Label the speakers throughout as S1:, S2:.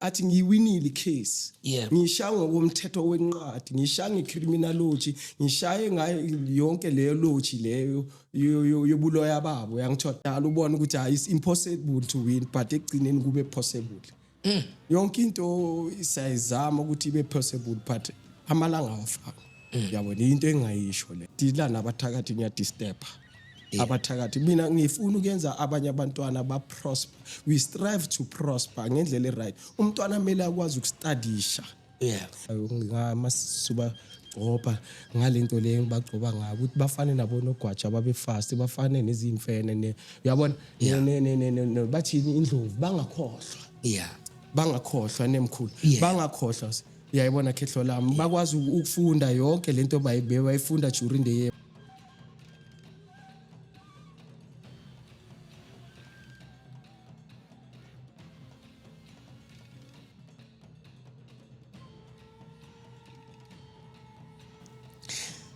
S1: Athi ngiyiwinile icase.
S2: Yebo.
S1: Ngishaya ngokomthetho wenqadi, ngishaya ngecriminology, ngishaye ngayo yonke leyo logy leyo yobuloya babo. Yangithola dala ubona ukuthi hayi, it's impossible to win, but ekugcineni kube possible. Yonke into siyayizama ukuthi ibe possible, but amalanga awafani. Yabona into engayisho le. Dila nabathakathi, ngiyadisturba. Abathakathi mina ngifuna ukuyenza abanye abantwana ba prosper. We strive to prosper ngendlela e-right. Umntwana kumele akwazi ukustadisha. Ngamasuba gcoba ngalento le ngibagcoba ngayo ukuthi bafane nabo nogwaja, babe fast, bafane nezimfene ne uyabona ne bathini indlovu, bangakhohlwa. Bangakhohlwa nemkhulu. Bangakhohlwa, uyayibona khehlo lami, bakwazi ukufunda yonke lento bayifunda during the year.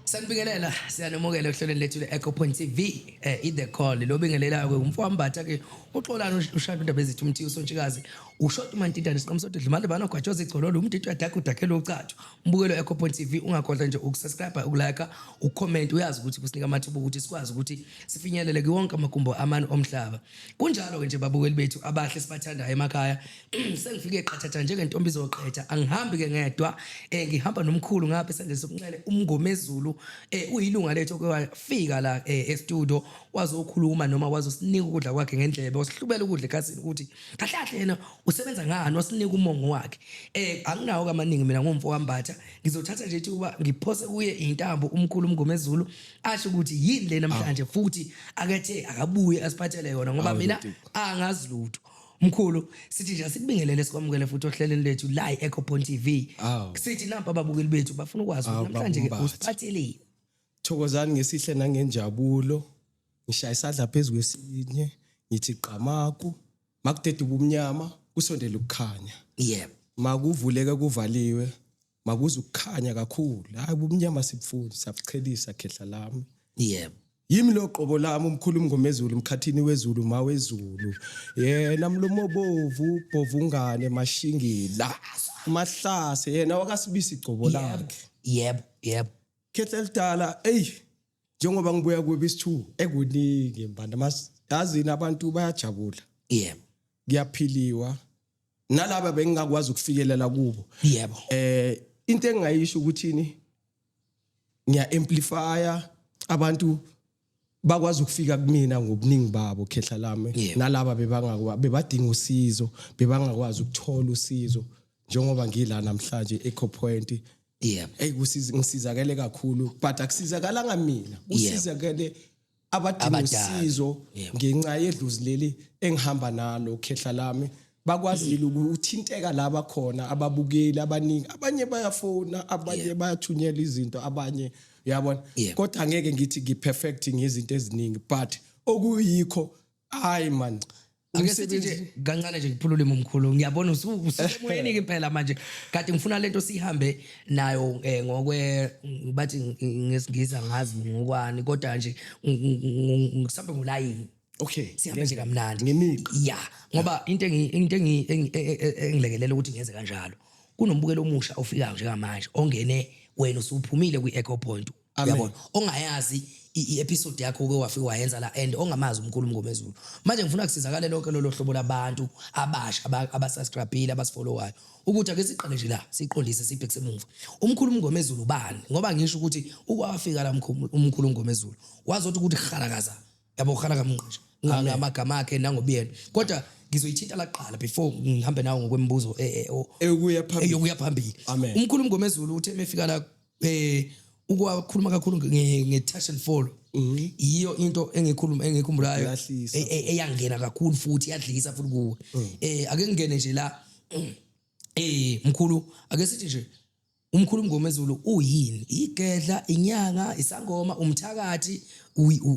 S2: Sanibingelela, siyanamukela ohlelweni lethu le-Echo Point TV, i-The Call. Lo bingelelayo-ke umfowambatha ke uXolani ushaya indaba ezithi umthiyo usontshikazi ushota umantintane siqhamusoda dlumale banogwajoza igcololo umdidi uyadaka udakhela ucathu mbukelo Echo Point TV. Ungakhohlwa nje ukusubscribe, ukulike, ukucomment. Uyazi ukuthi kusinika amathuba ukuthi sikwazi ukuthi sifinyelele kuwonke amagumbo amane omhlaba. Kunjalo-ke nje babukeli bethu abahle sibathandayo emakhaya, sengifike qathatha njengentombi izoqetha. Angihambi-ke ngedwa, ngihamba nomkhulu ngapha esandleni sokunxele, uMngomezulu, uyilunga lethu oke wafika la e-studio wazokhuluma noma wazosinika ukudla kwakhe ngendlebe, wasihlubela ukudla ekhasini ukuthi kahle kahle yena usebenza ngani, wasinika umongo wakhe. Anginawo kamaningi mina ngomfo kaMbatha, ngizothatha nje ithuba ngiphose kuye intambo umkhulu uMngomezulu asho ukuthi yini le namhlanje, futhi akethe akabuye asiphathele yona ngoba mina angazi lutho. Mkhulu, sithi nje asikubingelele, sikwamukele futhi ohlelweni lethu la i-Echo Point TV. Sithi nampa ababukeli bethu bafuna ukwazi ukuthi namhlanje ke usiphatheleni.
S1: Thokozani ngesihle nangenjabulo. Ngishaya isandla phezu kwesinye, ngithi qamaku, makudeda ubumnyama, kusondele ukukhanya. Makuvuleke kuvaliwe, makuze ukukhanya kakhulu. Hayi, ubumnyama sibufuni, siyabuchelisa khehla lami. Yimi lo qobo lami umkhulu uMngomezulu, umkhathini wezulu, mawezulu. Yena mlomo bovu, bhovungane mashingila. Mahlase yena wakasibisi igcobo lakhe.
S2: Yebo, yebo.
S1: Khehla elidala, ey, njengoba ngibuya kwebisi2 ekuningi mbanda mas yazini abantu bayajabula. Kuyaphiliwa. Nalaba bengingakwazi ukufikelela kubo. Into engingayisho ukuthini, ngiya amplifya abantu bakwazi ukufika kumina ngobuningi babo khehla lami. Nalaba bebangakwa bebadinga usizo, bebangakwazi ukuthola usizo njengoba ngila namhlanje Echo Point. Hey, kusiza, ngisizakele kakhulu, but akusizakalanga mina, kusizakele abadinga
S2: Abadala.
S1: usizo ngenxa yedlozi leli engihamba nalo khehla lami. Bakwazile ukuthinteka laba khona ababukeli abaningi, abanye bayafona, abanye bayathunyela izinto, abanye uyabona. Kodwa angeke ngithi ngi-perfect ngezinto eziningi, but okuyikho hayi man.
S2: Ake sithi nje kancane nje ngiphulule umkhulu, ngiyabona ususemoyeni ke impela manje, kade ngifuna lento sihambe nayo ngokwe bathi ngesingisi angazi ngokwani, kodwa nje ngisambe ngolayini. Sihambe nje kamnandi.
S1: Ngemiqa.
S2: Ya, ngoba into engilekelela ukuthi ngenze kanjalo, kunombukelo omusha ofikayo njengamanje ongene wena usuphumile kwi-Echo Point. Uyabona, ongayazi i-episode yakho uke wafika wayenza la and ongamazi umkhulu uMngomezulu. Manje ngifuna kusizakale lonke lolo hlobo labantu abasha abasubscribile, abasifollowayo, ukuthi ake siqale nje la siqondise sibhekise emuva. Umkhulu uMngomezulu ubani? Ngoba ngisho ukuthi ukwafika la umkhulu uMngomezulu wazothi ukuthi halakaza, yabo, halaka mnqisha ngamagama akhe nangobuyena, kodwa ngizoyithinta la kuqala before ngihambe nawo ngokwemibuzo
S1: Eyokuya phambili.
S2: Eyokuya phambili.
S1: Amen.
S2: Umkhulu uMngomezulu uthe mefika la ukwakhuluma kakhulu nge touch and follow. Yiyo into engikhuluma engikhumbulayo
S1: Yahlisa.
S2: Eyangena kakhulu futhi yadlisa futhi kuwe. Ake ngingene nje la, mkhulu, ake sithi nje umkhulu uMngomezulu uyini? Igedla, inyanga, isangoma, umthakathi,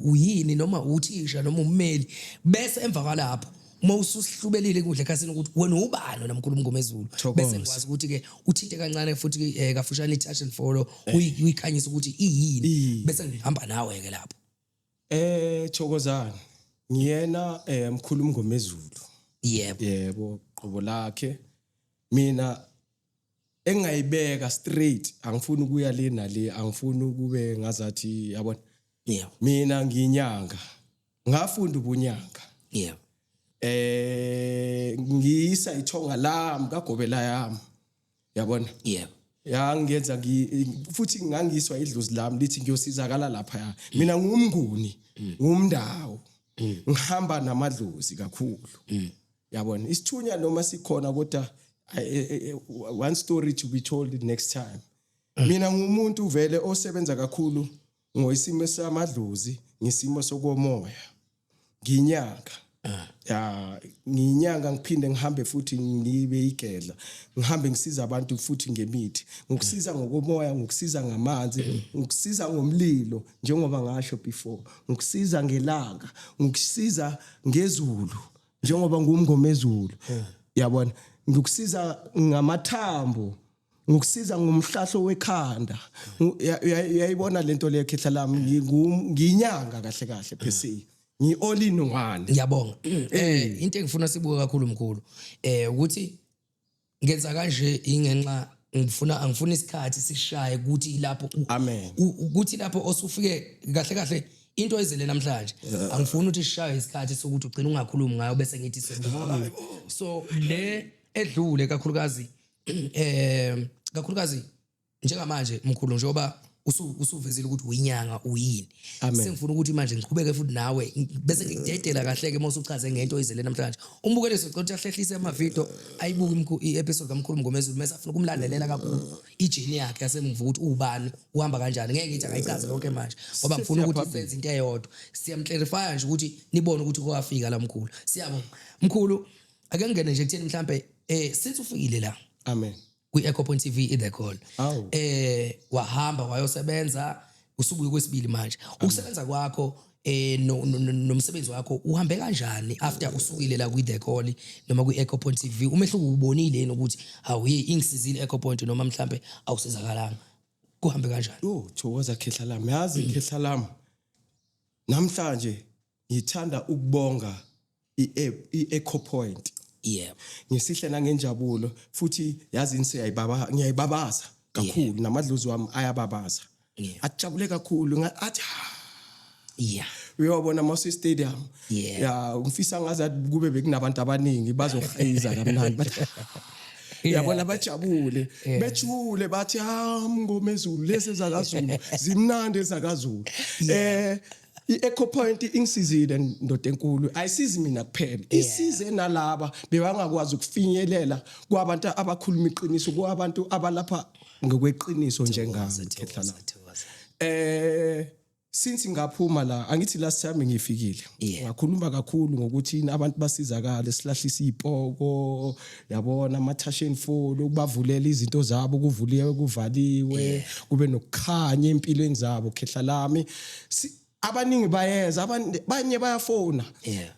S2: uyini, noma uthisha noma ummeli? Bese emva kwalapho uma ususihlubelile kudla ekhasini ukuthi wena ubani wena mkhulu uMngomezulu,
S1: Thokoza.
S2: bese ngikwazi ukuthi ke uthinte kancane futhi kafushane i-touch and follow, uyikhanyise ukuthi iyini, bese ngihamba nawe ke lapho.
S1: Thokozani. Ngiyena mkhulu uMngomezulu.
S2: Yebo.
S1: Yebo, qobo lakhe. Mina engayibeka straight, angifuni ukuya le nale, angifuni ukube ngazathi, yabona, mina nginyanga, ngafunda ubunyanga. Ngiyisa ithonga lami kagobela yami, yabona. Yangenza futhi ngangiswa idlozi lami lithi ngiyosizakala lapha. Mina ngumnguni, ngumndawo, ngihamba namadlozi kakhulu, yabona. Isithunya noma sikhona, kodwa one story to be told next time. Mina ngumuntu vele osebenza kakhulu ngoisimo samadlozi, ngesimo sokomoya. Nginyanga, ya, nginyanga, ngiphinde ngihambe futhi ngibe igedla, ngihambe ngisiza abantu futhi ngemithi, ngokusiza ngokomoya, ngokusiza ngamanzi, ngokusiza ngomlilo, njengoba ngasho before, ngokusiza ngelanga, ngokusiza ngezulu, njengoba ngumngomezulu, yabona, ngikusiza ngamathambo, ngokusiza ngomhlahlo wekhanda. Uyayibona lento leyo, khehla lami? Ngiyinyanga kahle kahle per se, ngi all in one.
S2: Ngiyabonga. Into engifuna sibuke kakhulu, mkhulu, ukuthi ngenza kanje ingenxa ngifuna, angifuni isikhathi sishaye ukuthi lapho
S1: Amen.
S2: Ukuthi lapho osufike kahle kahle into ezele namhlanje, angifuni ukuthi sishaye isikhathi sokuthi ugcine ungakhulumi ngayo bese ngithi sekukhuluma. So le edlule kakhulukazi, kakhulukazi njengamanje, mkhulu, njengoba usuvezile ukuthi uyinyanga, uyini,
S1: Amen.
S2: sengifuna ukuthi manje ngiqhubeke futhi nawe, bese ngikudedela kahle ke mase uchaze ngento oyizele namhlanje. Umbukeli sicela ukuthi ahlehlise amavidiyo, ayibuke i-episode kaMkhulu Mngomezulu, mase afuna ukumlandelela kakhulu ijeni yakhe yasemuva, ukuthi ubani, uhamba kanjani. Ngeke ngithi akayichaze konke manje ngoba ngifuna ukuthi
S1: Sesiya
S2: senze into eyodwa, siyamclarifya nje ukuthi nibone ukuthi kwafika la. Mkhulu, siyabonga mkhulu. Ake ngingene nje kutheni mhlambe since ufikile la
S1: Amen.
S2: kwi-Echo Point TV, i-The Call,
S1: Awu.
S2: Wahamba wayosebenza, usubuye kwesibili manje. Ukusebenza kwakho nomsebenzi wakho uhambe kanjani after usukile la kwi-The Call noma kwi-Echo Point TV? Umehluko ubonile yini ukuthi hawu, hey, ingisizile i-Echo Point, noma mhlambe awusizakalanga? Kuhambe kanjani?
S1: Oh, thokoza khehla lami. Yazi khehla lami, namhlanje ngithanda ukubonga i-Echo Point ngesihle nangenjabulo futhi. Yazi siyayibaba, ngiyayibabaza kakhulu, namadlozi wami ayababaza, ajabule kakhulu, athi uyabona mase stadium, ya, ngifisa ngazathi kube bekunabantu abaningi bazohayiza kamnandi, bathi yabona, bajabule, bejule, bathi ha, Mngomezulu, lezi ezakaZulu zimnandi, ezakaZulu. I-Echo Point ingisizile, ndoda enkulu. Ayisizi mina kuphela, isize nalaba bebangakwazi ukufinyelela kwabantu abakhuluma iqiniso, kwabantu abalapha ngokweqiniso njengami, khehla lami.
S2: Thokoza.
S1: Since ngaphuma la, angithi last time ngifikile, ngakhuluma kakhulu ngokuthi abantu basizakale, silahlisa ipoko, yabona, ama touch and follow, ukubavulela izinto zabo, kuvuliwe, kuvaliwe, kube nokukhanya empilweni zabo, khehla lami. Abaningi bayeza, abanye bayafona.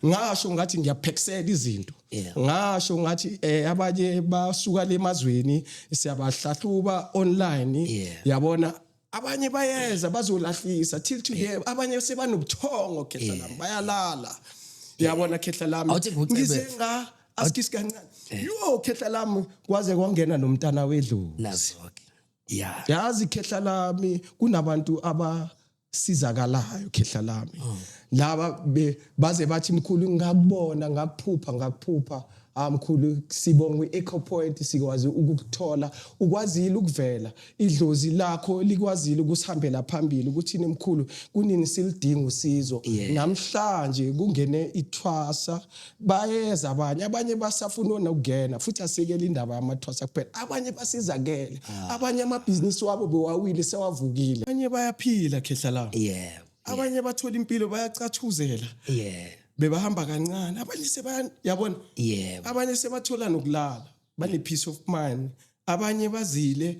S1: Ngasho ngathi ngiyaphekisela izinto. Ngasho ngathi abanye basuka lemazweni, siyabahlahluba online. Yabona, abanye bayeza bazolahlisa. Till today abanye sebanobuthongo, khehla lami, bayalala, yabona, khehla lami.
S2: Awuthi ngikucebe.
S1: Ngize nga asikisi kancane, yo khehla lami, kwaze kwangena nomntana wedlozi.
S2: Nazo-ke, ya.
S1: Yazi khehla lami, kunabantu abasizakalayo, khehla lami, laba baze bathi, "Mkhulu, ngakubona, ngakuphupha, ngakuphupha. Ah mkhulu, sibonga i-Echo Point, sikwazi ukukuthola, ukwazile ukuvela, idlozi lakho likwazile ukusihambela phambili ukuthi mkhulu, kunini silidinga usizo." Namhlanje kungene ithwasa, bayeza abanye, abanye basafuna nokungena futhi. Asekele indaba yamathwasa kuphela, abanye basizakele, abanye amabhizinisi wabo bewawile sewavukile, abanye bayaphila, khehla lami. Abanye bathola impilo, bayacathuzela, bebahamba kancane, abanye sebaya, yabona, abanye sebathola nokulala, bane peace of mind. Abanye bazile,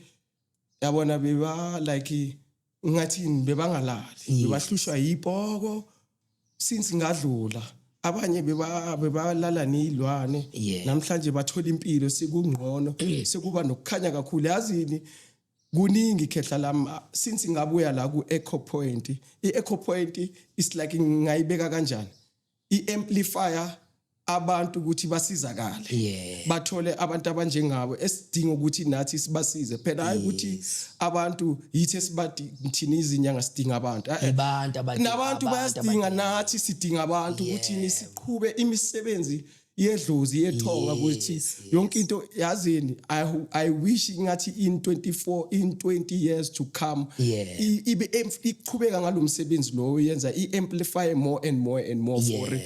S1: yabona, beba like ngathi bebangalali, bebahlushwa yipoko. Since ngadlula, abanye bebalala nezilwane. Namhlanje bathola impilo, sekungcono, sekuba nokukhanya kakhulu. Yazini, kuningi, khehla lami, since ngabuya la ku Echo Point. I-Echo Point is like, ngayibeka kanjani, i-amplifier. Abantu ukuthi basizakale, bathole abantu abanjengabo esidinga ukuthi nathi sibasize phela. Hayi ukuthi abantu yithi esibadi, thina izinyanga sidinga abantu. Eh, eh.
S2: Abantu abadinga
S1: Nabantu
S2: abantu
S1: bayasidinga.
S2: Abadinga.
S1: Nathi sidinga abantu ukuthi siqhube imisebenzi yedlozi, yethonga, ukuthi yonke into yazini. I wish ngathi in 24, in 20 years to come, ibe iqhubeka ngalomsebenzi lo yenza, i-amplify more and more and more for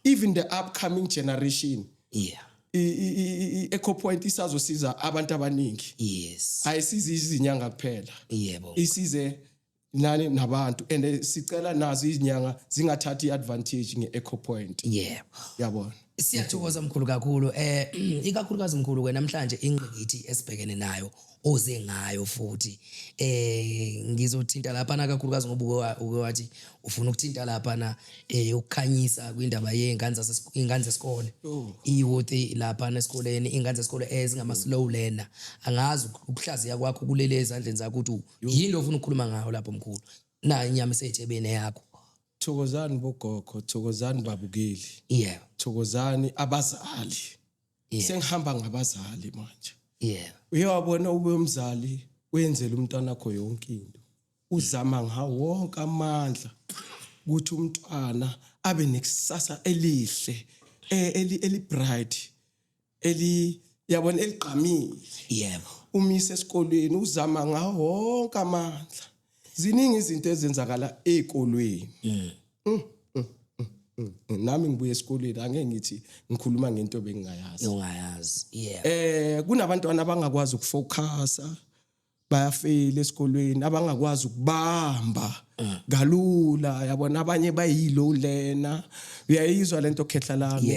S1: even the upcoming generation. I-Echo Point isazosiza abantu abaningi. Ayisizi izinyanga kuphela, isize nani nabantu, and sicela nazo izinyanga zingathathi i-advantage nge-Echo Point. Yabona.
S2: Siyathokoza mkhulu kakhulu, ikakhulukazi mkhulu ke namhlanje ingqikithi esibhekene nayo oze ngayo, futhi ngizothinta lapha na kakhulukazi ngoba uke wathi ufuna ukuthinta lapha na ukukhanyisa kwindaba yezingane ingane zesikole, i-youth lapha esikoleni, ingane zesikole ezingama slow learner. Angazi ukuhlaziya kwakho kulele ezandleni zakho ukuthi yini ofuna ukukhuluma ngayo lapho mkhulu, na inyama eseyithebeni yakho.
S1: Thokozani bogogo, thokozani babukeli, thokozani abazali. Sengihamba ngabazali manje. Uyabona, ube umzali wenzela umntwana wakho yonke into, uzama ngawo wonke amandla ukuthi umntwana abe nekusasa elihle, eli bright, eli yabona eliqhamile. Umise esikolweni, uzama ngawo wonke amandla. Ziningi izinto ezenzakala ezikolweni. Nami ngibuye esikolweni, angeke ngithi ngikhuluma ngento bengingayazi.
S2: Ungayazi, yeah.
S1: Kunabantwana abangakwazi ukufocusa, bayafeyila esikolweni, abangakwazi ukubamba kalula, yabona. Abanye bayilo lena, uyayizwa lento, khehla lami.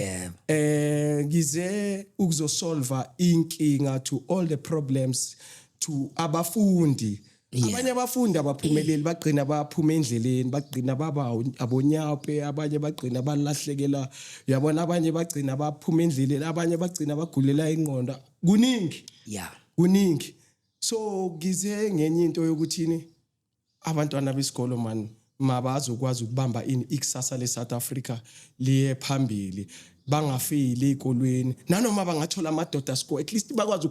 S1: Ngize ukuzosolva inkinga to all the problems to abafundi. Abanye abafundi abaphumeleli, bagcina baphuma endleleni, bagcina baba abonyape, abanye bagcina balahlekela, uyabona, abanye bagcina baphuma endleleni, abanye bagcina bagulela ingqondo. Kuningi. Kuningi. So ngize ngenye into yokuthini, abantwana besikolo man mabazokwazi ukubamba ini, ikusasa le-South Africa liye phambili, bangafeyili ey'kolweni, nanoma bangathola amadoda score, at least bakwazi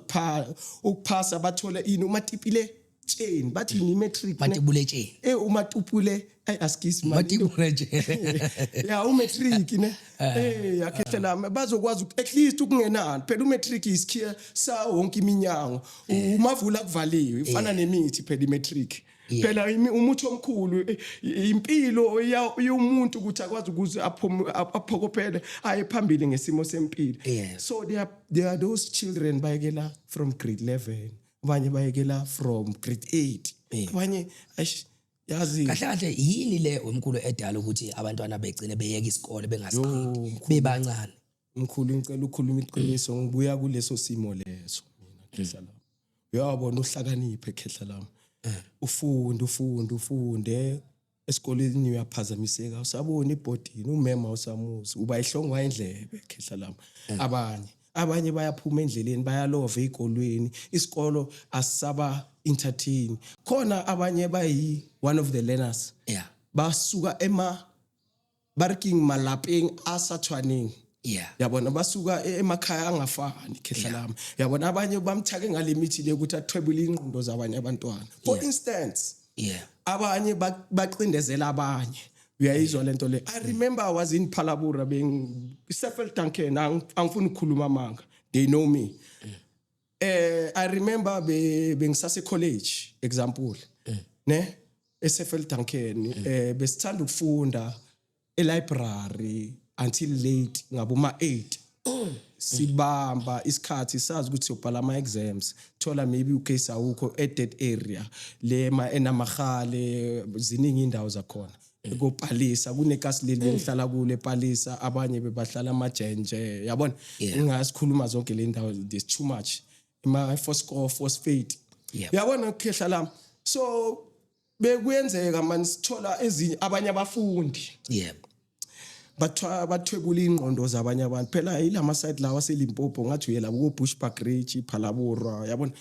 S1: ukuphasa, bathole ini, umatipile tsheni, bathi yini, i-matric ne?
S2: Matibuletsheni.
S1: Umatupule, ay askisi man.
S2: Matibuletsheni.
S1: Ya, umatric ne, yakhehle lami, bazokwazi at least ukungenani phela umatric isikhiya sa wonke iminyango, umavula kuvaliwe, ifana nemithi phela imatric. Phela umuthi omkhulu, impilo yomuntu ukuthi akwazi ukuze aphokophele aye phambili ngesimo sempilo. So there are those children bayekela from grade 11, abanye bayekela from grade 8, abanye eish, yazi.
S2: Kahle kahle yini le omkhulu edala ukuthi abantwana begcine beyeka isikole bengasiqedi
S1: Yo, mkhulu.
S2: bebancane?
S1: Mkhulu, ngicela ukukhuluma iqiniso, ngibuya kuleso simo leso mina, khehla lami. Uyabona, uhlakaniphe, khehla lami, ufunde, ufunde, ufunde esikoleni, uyaphazamiseka, usabona ibhodini umema usamuzi, uba ihlongwa indlebe, khehla lami. Abanye bayaphuma endleleni, bayalova ey'kolweni, isikolo asisaba entertain. Khona abanye bayi one of the learners, basuka ema barking malapeng a sa tshwaneng. Yabona, basuka emakhaya angafani, khehla lami. Yabona, abanye bamthake ngale mithi le ukuthi athwebule ingqondo zabanye abantwana, for instance. Abanye baqindezela abanye, uyayizwa lento le. I remember I was in Phalaborwa, being Sefel Duncan, angifuni ukukhuluma amanga, they know me. I remember bengisase college, example ne, eSefel Duncan, besithanda ukufunda e-library until late, ngaboma 8, sibamba isikhathi, sazi ukuthi siyobhala ama exams. Thola maybe ucase awukho at that area le ma enamahale, ziningi indawo zakhona kopalisa, kunekasi leli bengihlala kulo epalisa, abanye bebahlala amajenje, yabona. Ngingasikhuluma zonke le ndawo, there's too much, ema Fosco, phosphate. Yabona, khehla lami, so bekuyenzeka manje sithola ezinye abanye abafundi Bathwebula ingqondo zabanye abantu phela. Ilama side lawa aseLimpopo, ngathi uye labo ko Bushbuckridge, Phalaborwa, yabona,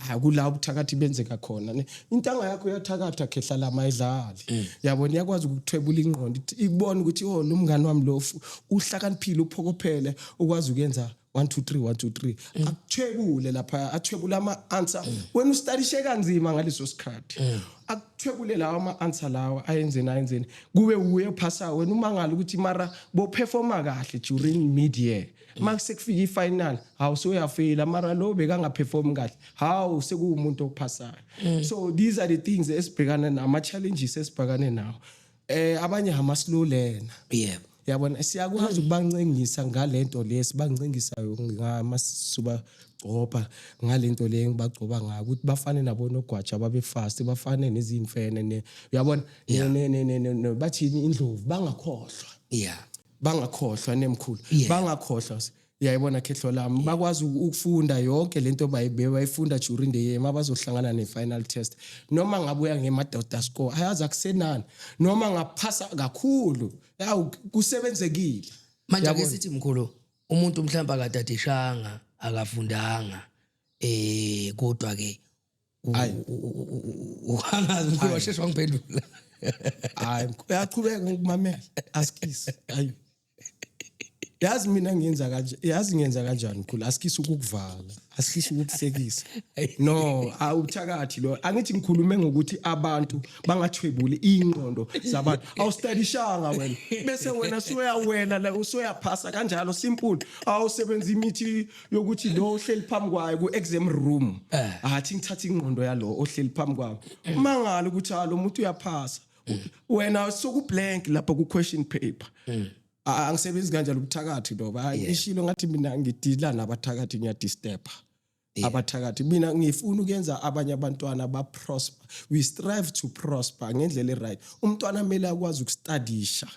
S1: akula ubuthakathi benzeka khona ne. Intanga yakho iyathakatha, khehla lama, ayidlali, yabona. Iyakwazi ukuthwebula ingqondo, ibone ukuthi, oh, lo mngani wami lo uhlakaniphile, uphokophele, ukwazi ukuyenza 1 2 3 1 2 3, akuthwebule lapha, athwebule ama-answer. Wena ustadishe kanzima ngaleso sikhathi, akuthwebule lawa ama-answer lawa, ayenzeni, ayenzeni, kube uye ophasa. Wena umangala ukuthi mara boperforma kahle during mid year, uma sekufika i-final, hawu, soyafeyila, mara lo bekangaperform kahle, hawu, sekuwumuntu ophasayo. So these are the things esibhekana nama-challenges esibhekane nawo. Abanye ama-slow learner. Yabona, siyakwazi ukubancengisa ngalento le sibancengisayo ngamasuba gcoba ngalento le ngibagcoba ngayo, ukuthi bafane nabo nogwaja, babe fast, bafane nezimfene ne, uyabona, bathini, indlovu, bangakhohlwa. Bangakhohlwa nemkhulu. Bangakhohlwa, uyayibona, khehlo lami, bakwazi ukufunda yonke lento bayifunda during the year. Mabazohlangana ne-final test, noma ngabuya ngemadoda score, ayazi akusenani, noma ngaphasa kakhulu, yawu, kusebenzekile.
S2: Manje ake
S1: Yabona?
S2: sithi mkhulu, umuntu mhlawumbe akatadishanga, akafundanga, kodwa ke
S1: Hayi.
S2: angazi mkhulu, washesha wangiphendula.
S1: Hayi, uyaqhubeka ngokumamela, asikisi. Hayi, yazi mina ngiyenza kanje, yazi ngiyenza kanjani mkhulu? Asikisi ukukuvala, asikisi ukukuhlekisa, no, awuthakathi lo. Angithi ngikhulume ngokuthi abantu bangathwebuli ingqondo zabantu. Awustadishanga wena, bese wena suyawela la, usuyaphasa kanjalo, simple. Awusebenza imithi yokuthi lo ohleli phambi kwayo ku-exam room, athi ngithatha ingqondo yalo ohleli phambi kwami, umangala ukuthi ha, lo muntu uyaphasa, wena sokublank lapha ku-question paper. Angisebenzi kanjalo, ubuthakathi lobo. Hayi, ngishilo ngathi mina ngidila nabathakathi, ngiyadisturba abathakathi. Mina ngifuna ukuyenza abanye abantwana ba-prosper. We strive to prosper ngendlela e-right. Umntwana kumele akwazi ukustadisha,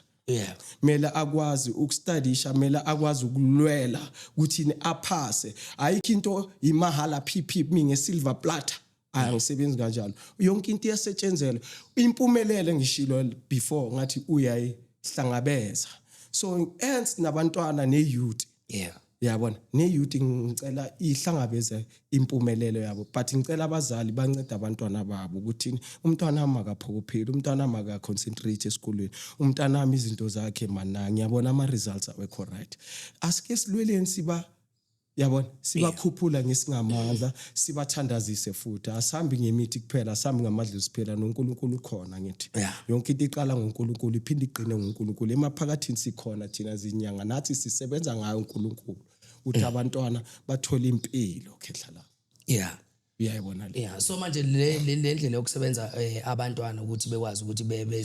S1: kumele akwazi ukustadisha, kumele akwazi ukulwela ukuthi aphase. Ayikho into imahala pp mi nge-silver platter. Angisebenzi kanjalo, yonke into iyasetshenzelwa. Impumelelo, ngishilo before ngathi uyayihlangabeza, so hence nabantwana ne-youth, yabona, ne-youth ngicela ihlangabeze impumelelo yabo, but ngicela abazali bancede abantwana babo ukuthi umntwana wami akaphokopheli, umntwana wami akaconcentrate esikolweni, umntwana wami izinto zakhe mana ngiyabona ama-results awekho right. Asike silweleni, siba, yabona, sibakhuphula ngesingamandla, sibathandazise futhi. Asambi ngemithi kuphela, asambi ngamadlozi kuphela, noNkulunkulu ukhona, ngithi yonke into iqala ngoNkulunkulu, iphinde igcine ngoNkulunkulu. Emaphakathini sikhona thina zinyanga, nathi sisebenza ngayo uNkulunkulu ukuthi abantwana bathole impilo, khehla la. Uyayibona le?
S2: Yeah, so manje le ndlela yokusebenza, abantwana ukuthi bekwazi ukuthi bebe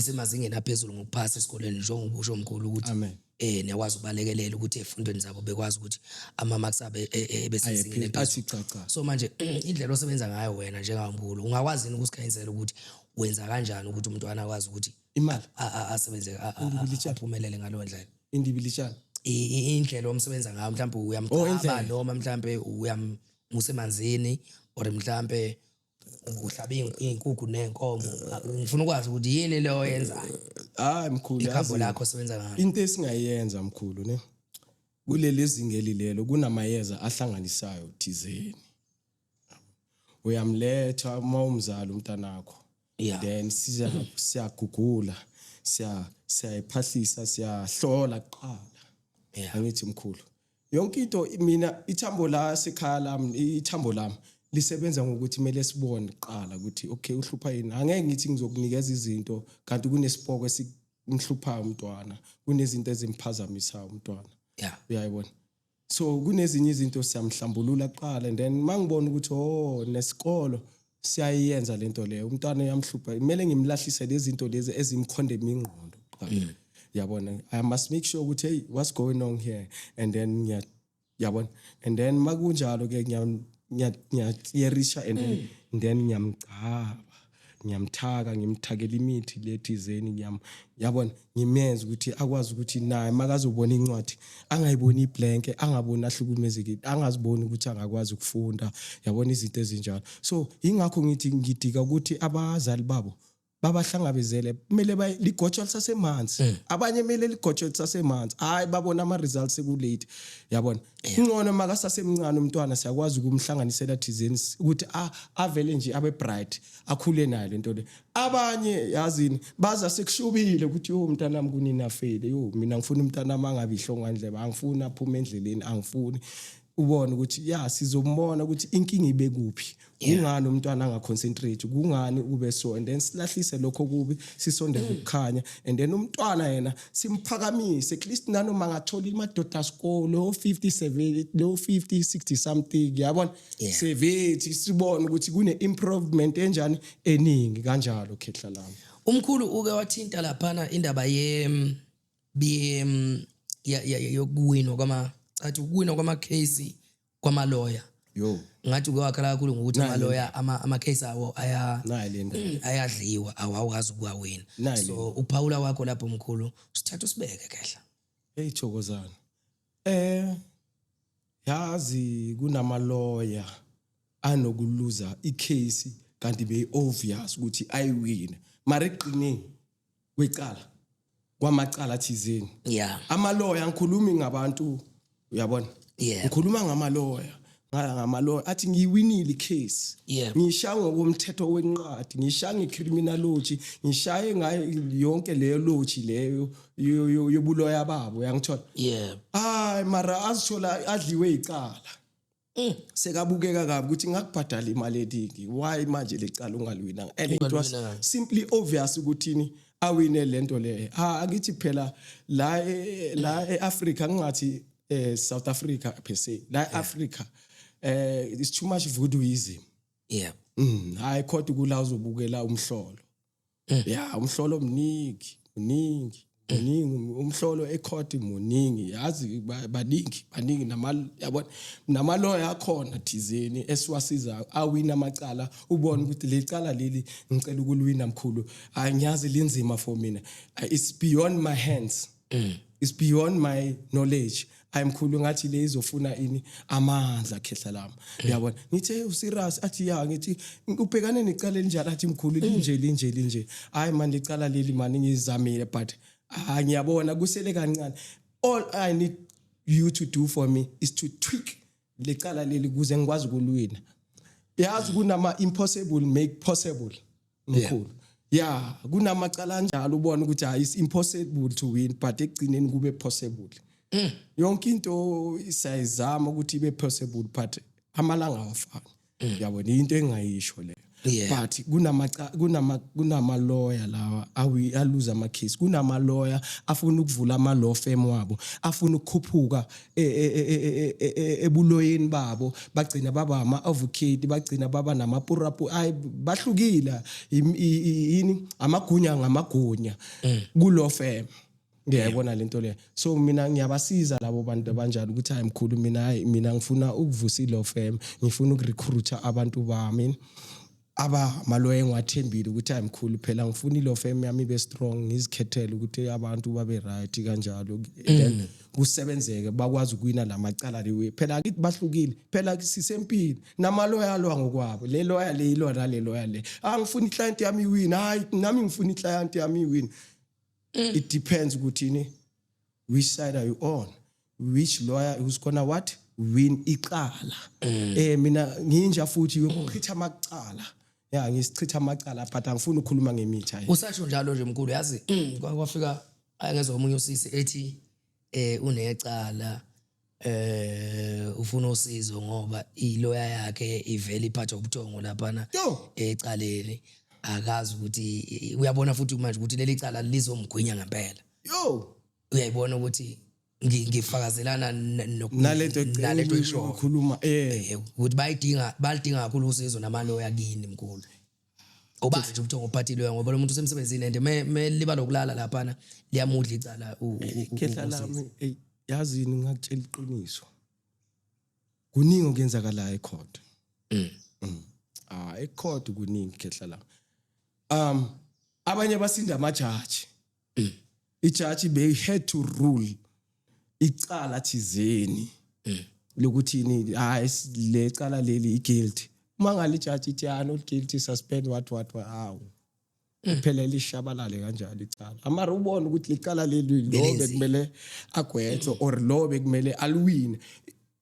S2: semazingeni aphezulu ngokuphasa esikoleni, njengoba usho mkhulu ukuthi
S1: Amen.
S2: Niyakwazi ukubalekelela ukuthi ezifundweni zabo bekwazi ukuthi ama marks abe ebesezingeni
S1: Ayephezulu, athi cha cha.
S2: So manje indlela osebenza ngayo wena njengamkhulu, ungakwazi yini ukusikhanyisela ukuthi wenza kanjani ukuthi umntwana akwazi ukuthi
S1: Imali.
S2: asebenze,
S1: Indibilitshana.
S2: aphumelele ngaleyo ndlela?
S1: Indibilitshana.
S2: Indlela omsebenza ngayo, mhlawumbe
S1: Oh,
S2: uyamchaba
S1: indlela.
S2: noma mhlawumbe uyamusa emanzini, or mhlawumbe uhlaba iy'nkukhu ney'nkomo. Ngifuna ukwazi ukuthi yini leyo oyenzayo.
S1: Hayi mkhulu,
S2: Ikhambo
S1: yazi,
S2: lakho osebenza ngalo.
S1: Into esingayenza mkhulu ne, kuleli zingeli lelo kunamayeza ahlanganisayo thizeni, uyamletha uma umzali umntanakho, then siya siyagugula, siyayiphahlisa, siyahlola kuqala. Angithi mkhulu, yonke into, mina ithambo la sekhaya lami, ithambo lami lisebenza ngokuthi kumele sibone kuqala ukuthi okay, uhlupha yini. Angeke ngithi ngizokunikeza izinto kanti kunesipoko esimhluphayo umntwana, kunezinto ezimphazamisayo umntwana. Uyayibona? So kunezinye izinto siyamhlambulula kuqala, and then mangibona ukuthi oh, nesikolo siyayenza lento leyo, umntwana uyamhlupha, kumele ngimlahlise lezi zinto lezi ezimkhondema ingqondo kuqala, yabona. I must make sure ukuthi hey, what's going on here? And then ngiya, yabona, and then makunjalo ke ngiyaclearisha and then ngiyamgcaba, ngiyamthaka, ngimthakela imithi lethizeni, ngiyam, yabona, ngimenze ukuthi akwazi ukuthi naye makazobona incwadi angayiboni iblank, angaboni ahlukumezekile, angaziboni ukuthi angakwazi ukufunda, yabona, izinto ezinjalo. So ingakho ngithi ngidika ukuthi abazali babo Babahlangabezele, kumele ligotshwa lisasemanzi. Abanye kumele ligotshwe lisasemanzi, hayi, babona ama results sekulate, yabona. Ingcono makasasemncane umntwana, siyakwazi ukumhlanganisela thizeni ukuthi avele nje abe bright, akhule nayo lento le. Abanye, yazini, baza sekushubile ukuthi, "Yo, mntanami, kunini afele? Yo, mina ngifuna umntanami angabi ihlongandlebe, angifuni aphume endleleni, angifuni." Ubone ukuthi ya, sizombona ukuthi inkinga ibe kuphi, kungani umntwana angaconcentrate, kungani ube so, and then silahlise lokho kubi, sisondeze ukukhanya, and then umntwana yena simphakamise, at least nanoma angathola imadoda sikolo 57 lo 50 60 something, yabona. Sevethi sibone ukuthi kune improvement enjani eningi kanjalo, khehla lami.
S2: Umkhulu uke wathinta laphana indaba ye ye yokuwinwa kwama, athi ukuwinwa kwama case kwamaloya.
S1: Yo.
S2: Ngathi uke wakhala kakhulu ngokuthi amaloya ama case awo aya
S1: Nayi le ndaba.
S2: Ayadliwa, awakwazi ukuwawina.
S1: Nayi le.
S2: So uphawula wakho lapho, mkhulu, sithatha usibeke, khehla.
S1: Hey, Thokozana. Yazi kunamaloya anokuluza icase kanti be obvious ukuthi ayiwina. Mara eqineni kwecala, kwamacala thizeni. Amaloya, ngikhulumi ngabantu, uyabona?
S2: Yeah.
S1: Ngikhuluma ngamaloya. Ngamaloya athi ngiyiwinile icase. Ngishaya ngokomthetho wenqadi, ngishaya ngecriminology, ngishaye ngayo yonke leyo logy leyo yobuloya babo, yangithola. Hayi, mara azithola adliwe icala. Sekabukeka kabi ukuthi ngakubhadala imali eningi, why manje lecala ungaliwinanga? And it was
S2: Ungaliwinanga.
S1: simply obvious ukuthi awine lento le. Ah, angithi phela la eAfrica, ngingathi South Africa per se, la eAfrica it's too much voodooism. Hayi, kodwa kula uzobukela umhlolo. Ya, umhlolo mningi, muningi, muningi umhlolo ecourt, muningi, yazi, baningi, baningi nama, yabona, namaloya akhona thizeni esiwasiza awina amacala. Ubone ukuthi lecala leli ngicela ukuliwina, mkhulu, angiyazi, linzima for mina. It's beyond my hands, it's beyond my knowledge. Ayimkhulu, ngathi le izofuna ini, amandla, khehla lami, uyabona. Ngithi, "Hey, userious?" Athi, "Ya." Ngithi, "Ubhekane necala elinjani?" Athi, "Mkhulu, linje, linje, linje. Hayi man, licala leli man ngizamile, but ah, ngiyabona kusele kancane. All I need you to do for me is to tweak lecala leli kuze ngikwazi ukuliwina." Yazi, kunama impossible make possible, mkhulu. Ya, kunamacala anjalo, ubona ukuthi hayi, it's impossible to win, but ekugcineni kube possible. Yonke into siyayizama ukuthi ibe possible, but amalanga awafani, yabona, into engayisho leyo. But kunama lawyer lawa awi aluza ama case, kunama lawyer afuna ukuvula ama law firm wabo, afuna ukukhuphuka ebuloyeni babo, bagcina baba ama advocate, bagcina baba namapurapu. Ay, bahlukile. Yini, amagunya ngamagunya ku law firm, ngiyayibona lento le. So mina ngiyabasiza labo bantu abanjalo ukuthi, hayi mkhulu, mina, hayi, mina ngifuna ukuvusa i-law firm, ngifuna ukurecruita abantu bami aba maloya engiwathembile, ukuthi hayi mkhulu, phela ngifuna i-law firm yami ibe strong, ngizikhethele ukuthi abantu babe right kanjalo, then kusebenzeke, bakwazi ukuwina lamacala lewe. Phela akithi bahlukile, phela sisempini, namaloya alwa ngokwabo, le lawyer le ilwa nale lawyer le. Ah, ngifuna iclient yami iwin, hayi, nami ngifuna iclient yami iwin. It depends ukuthi ni which side are you on, which lawyer who's gonna what, win icala. Mina nginja futhi yokuchitha amacala, ya, ngisichitha amacala, but angifuni ukukhuluma ngemithi, hayi.
S2: Usasho njalo nje, mkhulu, yazi, kwafika ayengezwa omunye usisi ethi unecala, ufuna usizo ngoba iloya yakhe ivele iphathwa ubuthongo laphana
S1: Yo.
S2: ecaleni, akazi ukuthi uyabona futhi manje ukuthi leli cala lizomgwinya ngempela.
S1: Yo.
S2: Uyayibona ukuthi ngifakazelana
S1: nalento
S2: nalento eshoyo.
S1: Ukhuluma.
S2: Ukuthi bayidinga, balidinga kakhulu usizo namaloya kini, mkhulu. Obani nje ubuthongo ophathile ngoba lo muntu usemsebenzini and me liba lokulala laphana liyamudla icala
S1: Khehla
S2: usisi.
S1: lami, ey, yazini, ngakutshela iqiniso, kuningi okuyenzakalayo ecourt. Ah, ecourt kuningi, khehla lami. Abanye basinda amajaji, ijaji they had to rule icala thizeni lokuthi ni, hayi, le cala leli i-guilty. Uma ngale ijaji ithi, "Ah, not guilty, suspend," what what what, hawu. Phela lishabalale kanjalo icala. Amara ubone ukuthi licala leli lo
S2: Belinzima.
S1: bekumele agwetshwe or lo bekumele aliwine.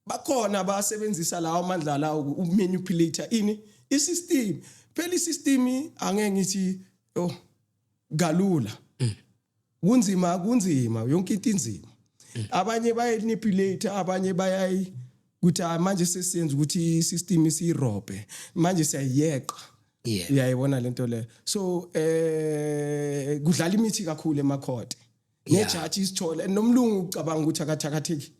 S1: Bakhona abasebenzisa lawo amandla lawo ukumanipulate ini isystem. Phela isystem angeke ngithi, oh, kalula. Kunzima, kunzima, yonke into inzima. Abanye bayamanipulate, abanye bayayi ukuthi, ah, manje sesiyenza ukuthi isystem isirobhe, manje siyayiyeqa. Uyayibona lento le? So kudlala imithi kakhulu emacourt, nejaji isithole nomlungu ucabanga ukuthi akathakatheki.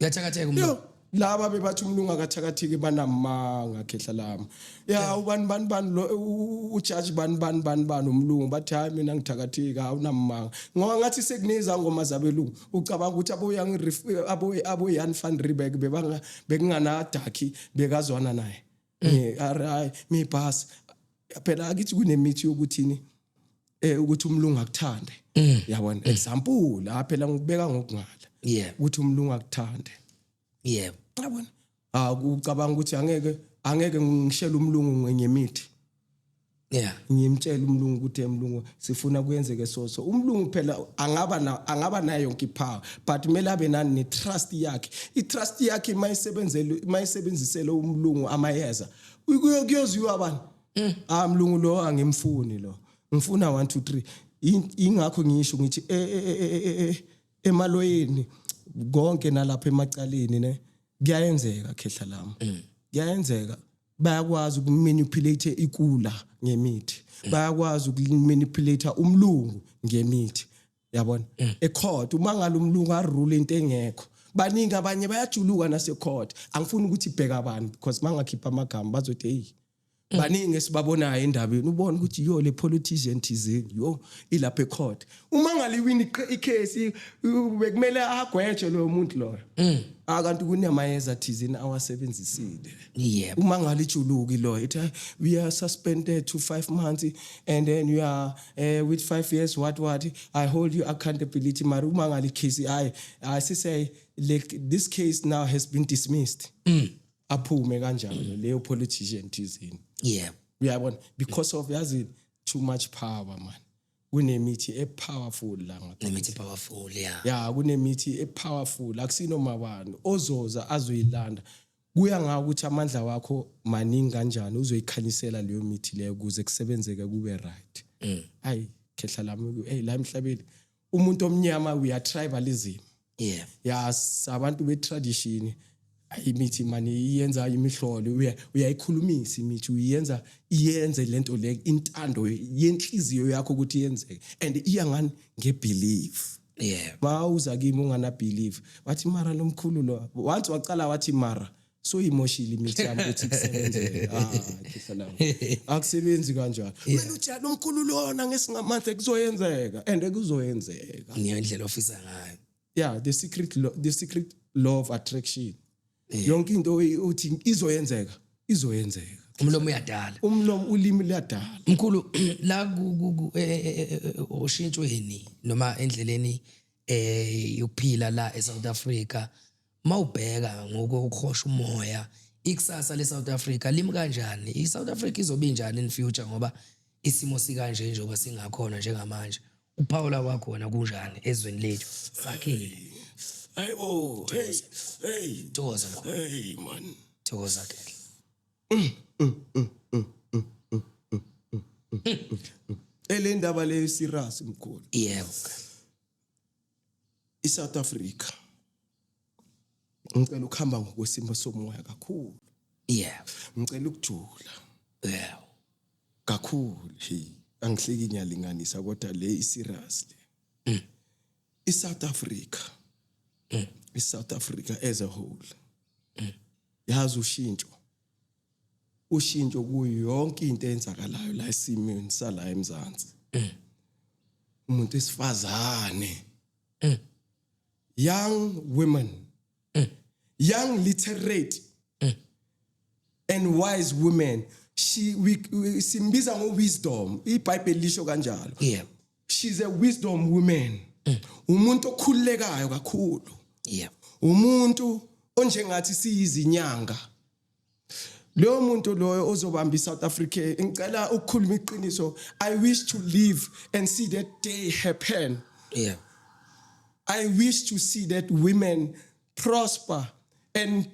S2: Uyathakatheka umlungu.
S1: Yo, laba bebathi umlungu akathakatheki banamanga, khehla lami. Ya, ubani bani bani lo ujaji bani bani bani bani umlungu bathi, "Hayi, mina ngithakatheki." Awunamanga, ngoba ngathi sekuniza ngoma zabelungu. Ucabanga ukuthi abo young abo Jan van Riebeeck bebanga bekungana darkie bekazwana naye? Hayi, mi pass phela. Akithi kunemithi yokuthini ukuthi umlungu akuthande, yabona? Example la phela ngikubeka ngokungala ukuthi umlungu akuthande, yabona? Ah, ucabanga ukuthi angeke ngishele umlungu ngemithi? Ngimtshela umlungu ukuthi, "Emlungu, sifuna kuyenzeke so." So umlungu phela angaba nayo yonke ipower, but kumele abe nani ne-trust yakhe. I-trust yakhe mayisebenzele, mayisebenzisele umlungu amayeza, kuyoziwa bani? Ah, mlungu lo angimfuni, lo ngifuna 1 2 3. Ingakho ngisho ngithi emaloyeni konke nalapha emacaleni ne, kuyayenzeka, khehla lami, kuyayenzeka. Bayakwazi ukumanipulate ikula ngemithi, bayakwazi ukumanipulate umlungu ngemithi, yabona? Ecourt uma ngalo umlungu arule into engekho, baningi abanye bayajuluka nasecourt. Angifuni ukuthi ibheka abantu because mangakhipha amagama bazothi, "Hey." Baningi esibabonayo endabeni, ubone ukuthi, yo, le politician thizeni, yo, ilapha ecourt. Uma ngaliwini icase, bekumele agwetshwe loyo muntu loyo, akanti kunamayeza thizeni awasebenzisile. Uma ngalijuluki lo, ithi, "We are suspended to 5 months and then you are with 5 years, what what, I hold you accountability." Mara uma ngalicase, hayi, asisay like this case now has been dismissed, aphume kanjalo leyo politician thizeni. Uyabona? Because of, yazi, too much power, man. Kunemithi epowerful la ngapha.
S2: Nemithi powerful, yeah.
S1: Ya, kunemithi epowerful, akusinoma bani ozoza azoyilanda. Kuya ngawo ukuthi amandla wakho maningi kanjani, uzoyikhanyisela leyo mithi leyo ukuze kusebenzeke kube right. Ayi, khehla lami, hey, la emhlabeni umuntu omnyama, we are tribalism. Yes, abantu be-tradition. Ayi, imithi mani iyenza imihlolo. Uyayikhulumisa imithi, uyenza iyenze lento le, intando yenhliziyo yakho ukuthi iyenzeke, and iya ngani? Ngebelief. Mawuza kimi ungana belief, wathi, "Mara lo mkhulu lo," once wacala wathi, "Mara," so imoshile imithi yami ukuthi kusebenzele. Ah, khehla lami, akusebenzi kanjalo. Kumele uthi lo mkhulu lona ngesingamathe kuzoyenzeka, and kuzoyenzeka.
S2: Ngiyo indlela ofisa ngayo.
S1: Yeah, the secret law of attraction. Yonke into uthi izoyenzeka, izoyenzeka.
S2: Umlomo uyadala.
S1: Umlomo, ulimi luyadala.
S2: Mkhulu, la oshintshweni noma endleleni yokuphila la eSouth Africa, mawubheka ngokuhosha umoya, ikusasa leSouth Africa limi kanjani? iSouth Africa izobe injani in future, ngoba isimo sikanje njengoba singakhona njengamanje? Uphawula kwakhona kunjani ezweni lethu sakhile?
S1: Hayibo, hey, hey.
S2: Thokoza, mkhulu.
S1: Hey, man.
S2: Thokoza ke.
S1: Ele ndaba le serious, mkhulu. iSouth Africa, ngicela ukuhamba ngokwesimo somoya kakhulu. Ngicela ukujula kakhulu. Hey, angihleki, ngiyalinganisa, kodwa le iserious le. iSouth Africa, iSouth Africa as a whole, yazi, ushintsho kuyo yonke into eyenzakalayo la esimweni sala eMzansi. Umuntu esifazane, young women, young literate and wise women, she we simbiza ngo wisdom, iBhayibheli lisho kanjalo. She's a wisdom woman, umuntu okhululekayo kakhulu, umuntu onjengathi siyizinyanga. Loyo muntu loyo ozobamba iSouth Africa, ngicela ukukhuluma iqiniso, I wish to live and see that day happen. I wish to see that women prosper and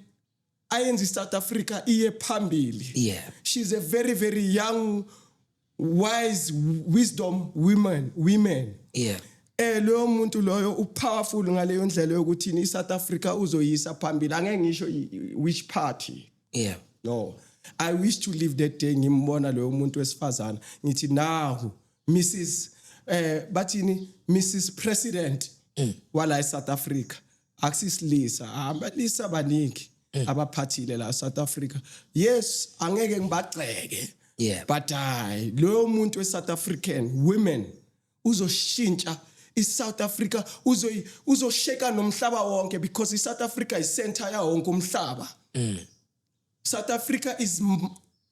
S1: ayenze iSouth Africa iye phambili. She's a very, very young, wise, wisdom women. Loyo muntu loyo upowerful ngaleyo ndlela yokuthi iSouth Africa uzoyisa phambili. Angeke ngisho which party. No, I wish to live that day, ngimbona loyo muntu wesifazana, ngithi nahu Mrs bathini, Mrs President wala eSouth Africa. Akusisilisa, abalisa baningi abaphathile la South Africa. Yes, angeke ngibagxeke, but hayi, loyo muntu weSouth African women uzoshintsha iSouth Africa, uzosheka nomhlaba wonke, because iSouth Africa is center yawo wonke umhlaba. South Africa is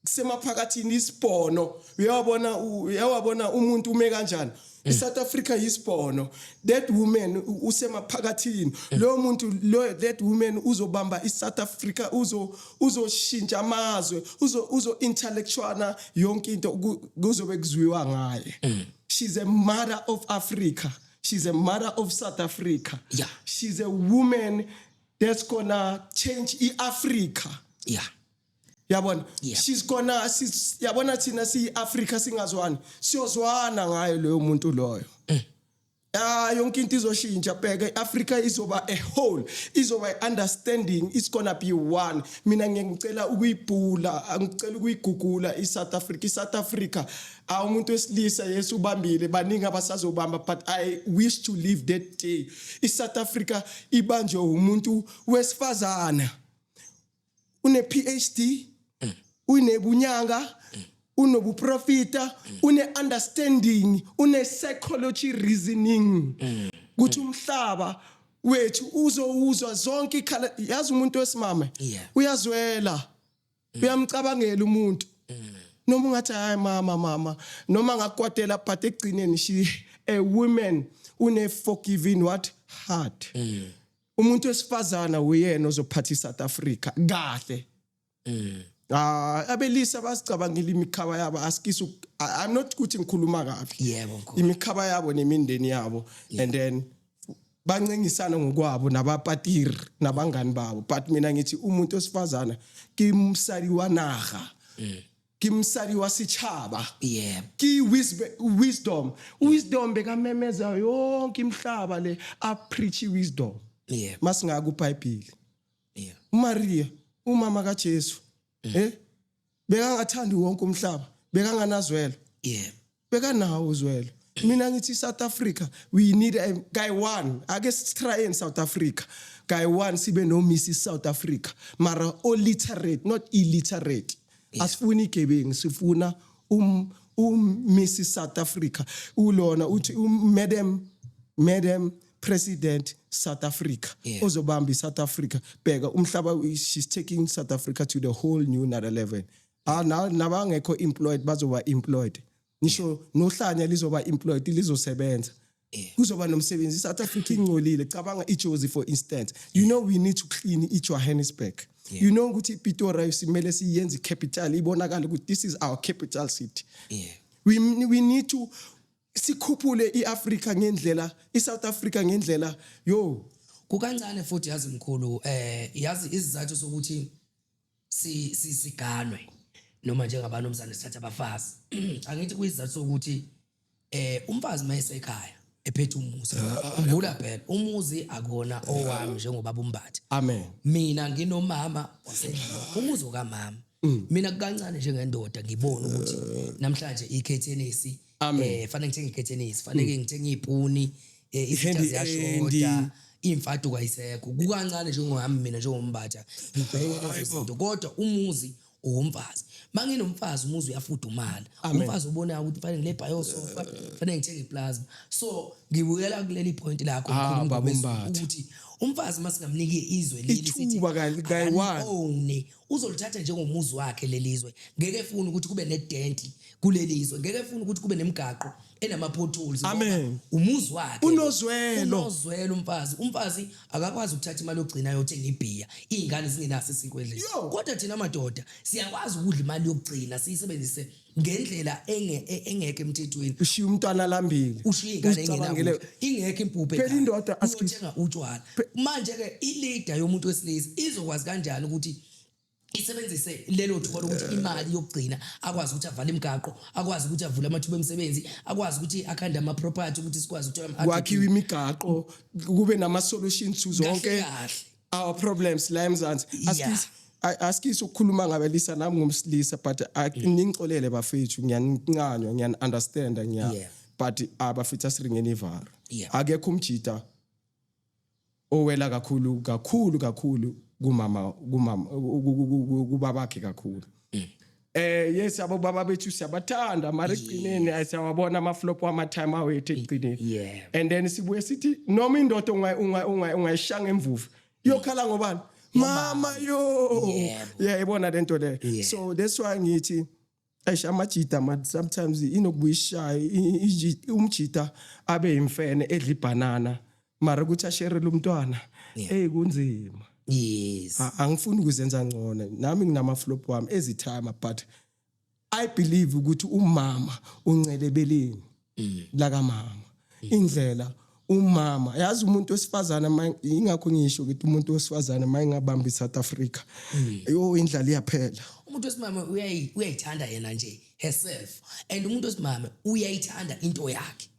S1: semaphakathini, isibhono. Uyawabona umuntu ume kanjani. ISouth Africa isibhono. That woman usemaphakathini. Lo muntu lo, that woman uzobamba iSouth Africa, uzoshintsha amazwe, uzo intellectual, yonke into kuzobe kuzwiwa ngaye. She's a mother of Africa, she's a mother of South Africa. She's a woman that's gonna change iAfrica. Yabona? She's gonna yabona, thina siyiAfrica singazwani, siyozwana ngayo loyo muntu loyo. Ah, yonke into izoshintsha. Bheka, iAfrica izoba a whole, izoba understanding, it's gonna be one. Mina ngiyangicela ukuyibhula, ngicela ukuyigugula iSouth Africa. iSouth Africa, umuntu wesilisa, yes, ubambile, baningi abasazobamba, but I wish to live that day iSouth Africa ibanjwe umuntu wesifazana une PhD, unebunyanga, unobuprofita, une understanding, une psychology reasoning kuthi umhlaba wethu uzowuzwa zonke ikhala. Yazi, umuntu wesimame uyazwela, uyamcabangela umuntu, noma ungathi, "Hayi mama, mama," noma ngakwatela, but ekugcineni she a woman une forgiving what heart. Umuntu wesifazana uyena ozophatha iSouth Africa kahle. Ah, abelisa basicabangile imikhaba yabo, asikise I'm not ukuthi ngikhuluma kabi.
S2: Yebo, mkhulu.
S1: Imikhaba yabo nemindeni yabo, and then bancengisana ngokwabo nabapatiri nabangani babo, but mina ngithi umuntu wesifazana ke mosadi wa naga, ke mosadi wa setjhaba, ke wisdom. Wisdom bekamemeza yonke imihlaba le, a preach wisdom. Masingaka uBhayibheli, uMaria, umama kaJesu, bekangathandi wonke umhlaba, bekanganazwelo? Bekanawo uzwelo. Mina ngithi South Africa, we need a guy one. Ake try in South Africa guy one, sibe no Mrs South Africa, mara all literate, not illiterate. Asifuni igebengu, sifuna um Mrs South Africa ulona uthi Madam President South Africa ozobamba iSouth Africa. Bheka umhlaba, she's taking South Africa to the whole new another level. Ah, nabangekho employed bazoba employed, ngisho nohlanya lizoba employed, lizosebenza. Kuzoba nomsebenzi. iSouth Africa ingcolile. Cabanga iJozi, for instance. You know we need to clean iJohannesburg. You know ukuthi iPretoria simele siyenze icapital, ibonakala ukuthi this is our capital city. We need to sikhuphule iAfrica ngendlela, iSouth Africa ngendlela yo.
S2: Kukancane futhi, yazi mkhulu, yazi isizathu sokuthi si siganwe noma njengabanumzane sithatha abafazi, angithi kuyisizathu sokuthi umfazi mayesekhaya ephethe umuzi, khumbula phela umuzi akona owami njengobaba uMbatha.
S1: Amen.
S2: Mina nginomama wasendlini, umuzi okamama. Mina kukancane njengendoda ngibona ukuthi namhlanje ikhethenisi,
S1: Amen.
S2: Fanele ngithenge ikhethenisi, fanele ngithenge ipuni, izitsha
S1: Handy.
S2: ziyashoda, imfaduko ayisekho. Kukancane njengowami mina njengoMbatha ngibheke lezo zinto, kodwa umuzi owomfazi. Manginomfazi, umuzi uyafudumala.
S1: Amen.
S2: Umfazi ubonayo ukuthi fanele ngile biosofa, fanele ngithenge iplasma. So ngibukela kuleli point lakho,
S1: Ah,
S2: mkhulu
S1: Baba
S2: Mngomezulu,
S1: uMbatha.
S2: ukuthi Umfazi masingamniki izwe leli sithi
S1: Ithuba kayi-one.
S2: Own, uzolithatha njengomuzi wakhe lelizwe. Ngeke efune ukuthi kube nedent kuleli zwe, ngeke efune ukuthi kube nemigaqo enama-potholes ngoba
S1: Amen.
S2: umuzi wakhe.
S1: Unozwelo.
S2: Unozwelo umfazi. Umfazi akakwazi ukuthatha imali yokugcina yothenga ibhiya, iy'ngane zingenaso isinkwa endlini.
S1: Yo.
S2: Kodwa thina madoda siyakwazi ukudla imali yokugcina, siyisebenzise ngendlela engekho emthethweni.
S1: Ushiya umntwana lambile.
S2: Ushiye ingane
S1: Uzicabangele.
S2: engenakudla, ingekho impuphu
S1: Phela
S2: ekhaya.
S1: indoda
S2: Uyothenga utshwala. Manje-ke i-leader yomuntu wesilisa izokwazi kanjani ukuthi isebenzise lelo thuba lokuthi imali yokugcina akwazi ukuthi avale imigaqo, akwazi ukuthi avule amathuba emisebenzi, akwazi ukuthi akhande ama-property ukuthi sikwazi ukuthola ama-RDP.
S1: Kwakhiwe imigaqo, kube nama-solutions to zonke
S2: Kahle kahle.
S1: our problems la eMzansi. Asikisi ukukhuluma ngabelisa, nami ngumsilisa, but ningixolele bafethu, ngiyanincanywa, ngiyani-understanda, ngiya but abafethu, asiringeni ivalo. Akekho umjida owela kakhulu kakhulu kakhulu kumama kubabakhe kakhulu. Yes, abo baba bethu siyabathanda, mara ekugcineni siyawabona ama-flop wama-time awethu ekugcineni. And then sibuye sithi noma indoda ungayishanga emvuvu, iyokhala ngobani? Mama yo. Yeah, ibona lento le. So that's why ngithi eish, amajita man, sometimes inokubuya ishaye umjita abe imfene edla ibhanana, mara ukuthi asherele umntwana, hey, kunzima. Angifuni ukuzenza ngcono, nami nginama-flop wami ezithama, but I believe ukuthi umama uncelebeleni lakamama, indlela umama yazi umuntu wesifazane ingakho ngisho ukuthi umuntu wesifazane mayingabamba iSouth Africa, yo, indlala iyaphela.
S2: Umuntu wesimame uyayithanda yena nje herself, and umuntu wesimame uyayithanda into yakhe,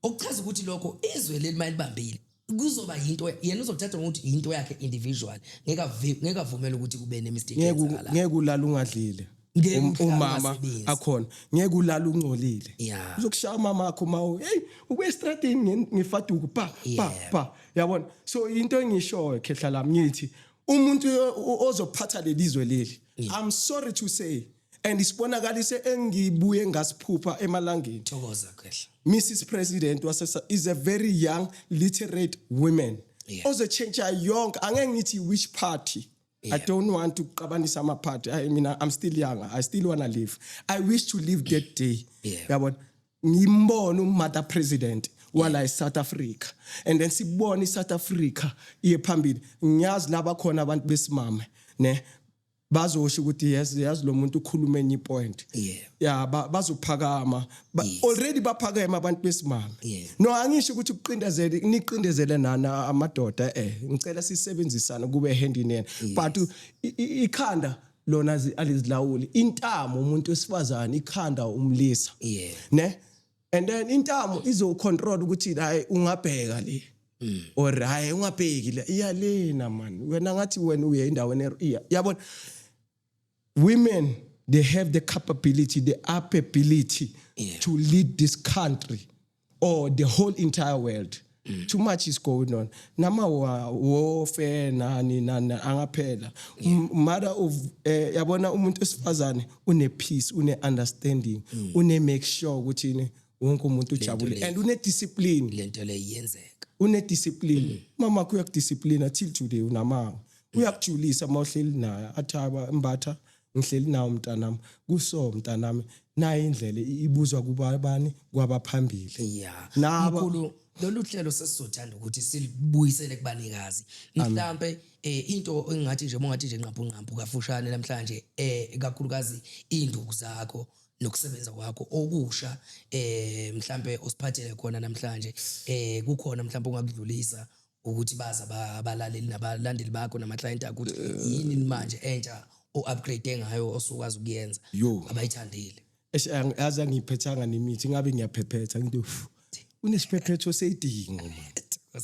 S2: okuchaza ukuthi lokho izwe leli mayilibambile kuzoba yinto yena uzothatha ngokuthi into yakhe individual. Ngeke avumele ukuthi kube ne-mistake
S1: Ngeke
S2: eyenzakalayo.
S1: Ngeke ulala ungadlile.
S2: Ngeke uhlale
S1: Umama
S2: ungasebenzi.
S1: akhona, ngeke ulala ungcolile. Uzokushaya umama wakho ma hey, ubuye estradini ngefaduku pa pa pa, yabona. So into engishoyo, khehla lami, ngithi umuntu ozophatha lelizwe leli, I'm sorry to say, and isibonakalise engibuye ngasiphupha emalangeni,
S2: Thokoza, khehla.
S1: Mrs President wase is a very young literate woman ozochange yonke. Angeke ngithi which party. I don't want to kuqabanisa ama-party. I mean, I'm still young. I still want to live. I wish to live that day. Yabona? Ngimbone umother president wala eSouth Africa. And then sibone iSouth Africa iye phambili. Ngiyazi laba khona abantu besimame, ne? Bazosho ukuthi yes, yazi lo muntu ukhuluma enye point. Yeah, bazophakama. Already baphakeme abantu besimame. No, angisho ukuthi ukuqindezele, niqindezele nana amadoda, ngicela sisebenzisane, kube hand in hand. But ikhanda lona alizilawuli. Intamo umuntu wesifazane, ikhanda umlisa. Ne? And then intamo izo control ukuthi hayi, ungabheka le. Or hayi, ungabheki le. Iyalena man. Wena ngathi wena uye endaweni iya. Yabona? Women, they have the capability, the ability to lead this country or the whole entire world. Too much is going on. Nama warfare nani nani angaphela. Mother of yabona, umuntu wesifazane une peace, une understanding, une make sure ukuthi ne wonke umuntu ujabule and une discipline.
S2: Lento le iyenzeka.
S1: Une discipline. Mama yakho uyakudisciplina till today, unamanga. Uyakujulisa mawuhleli naye, athi aba mbatha, ngihleli nawe mntanami, kuso mntanami, nayi indlela ibuzwa kubabani kwabaphambili.
S2: Mkhulu, lolu hlelo sesizothanda ukuthi silibuyisele kubanikazi. Mhlambe into engathi nje mongathi nje nqampu nqampu kafushane namhlanje, kakhulukazi induku zakho nokusebenza kwakho okusha, mhlambe osiphathele khona namhlanje, kukhona mhlambe ongakudlulisa ukuthi baza abalaleli nabalandeli bakho nama-client akho ukuthi yini manje entsha o-upgrade ngayo osukwazi ukuyenza
S1: Yo.
S2: abayithandile?
S1: Eish, yazi angiyiphethanga nemithi, ngabe ngiyaphephetha ngithi "Uf, unesiphephetho seyidingo man."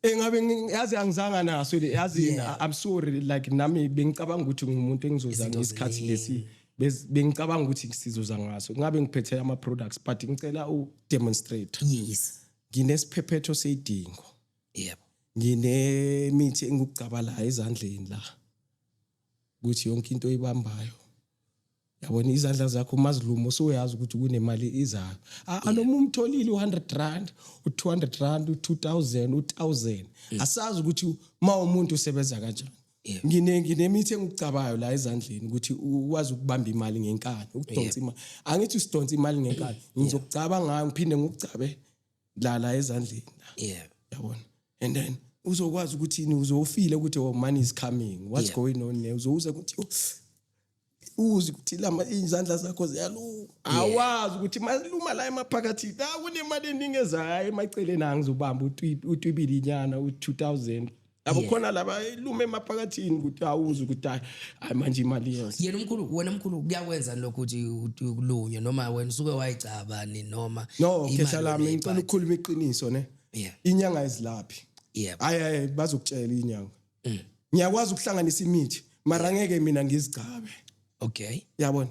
S1: Engabe yazi angizanga naso le, yazi. I'm sorry, like nami bengicabanga ukuthi ngumuntu engizoza
S2: Izinto
S1: ngesikhathi
S2: ziningi.
S1: lesi, bengicabanga ukuthi sizoza ngaso, ngabe ngiphethe ama products, but ngicela u demonstrate. Nginesiphephetho seyidingo. Nginemithi engikugcaba la ezandleni la, ukuthi yonke into oyibambayo Yabona izandla zakho maziluma, usuyazi ukuthi kunemali izayo. Noma umtholile u100 rand, u200 rand, u2000, u1000, asazi ukuthi uma umuntu usebenza kanjani. Nginemithi engikucabayo la ezandleni ukuthi ukwazi ukubamba imali ngenkani, ukudonsa imali. Angithi usidonsa imali ngenkani, ngizokucaba ngayo, ngiphinde ngikucabe la ezandleni la. Yabona, and then uzokwazi ukuthi ini, uzofila ukuthi, "Oh, money is coming. What's going on here?" Uzowuza ukuthi, "Oh," uzi ukuthi lama izandla zakho ziyaluma, awazi ukuthi maluma la emaphakathi la kunemali eningi ezayo emaceleni. Angizobamba utwibili inyana u2000 yabo, khona laba ilume emaphakathini ukuthi awuzi ukuthi hayi, hayi, manje imali yeza.
S2: Yena umkhulu, wena mkhulu, kuyakwenza lokho ukuthi ukulunywe, noma wena usuke wayicaba ni, noma
S1: No,
S2: imali
S1: khehla lami,
S2: wena
S1: ngicela ukukhuluma iqiniso ne. Inyanga izilaphi. Hayi, hayi, bazokutshela inyanga. Ngiyakwazi ukuhlanganisa imithi, mara ngeke mina ngizigcabe. Yabona?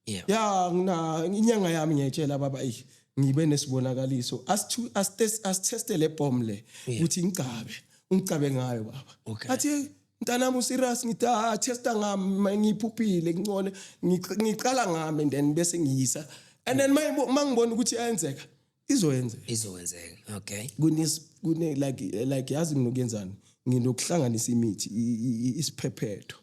S1: Ya, ngina inyanga yami, ngiyayitshela, "Baba, eh, ngibe nesibonakaliso, asithu asiteste le bomb le ukuthi ngicabe, ungicabe ngayo, baba." Athi, "Mntanami, userious?" Ngithi, "Ah, testa ngami, ngiphuphile ngcone, ngiqala ngami and then bese ngiyisa, and then mangibona ukuthi iyenzeka, izoyenzeka."
S2: Izokwenzeka, okay.
S1: Kune like yazi nginokuyenzani, nginokuhlanganisa imithi, isiphephetho.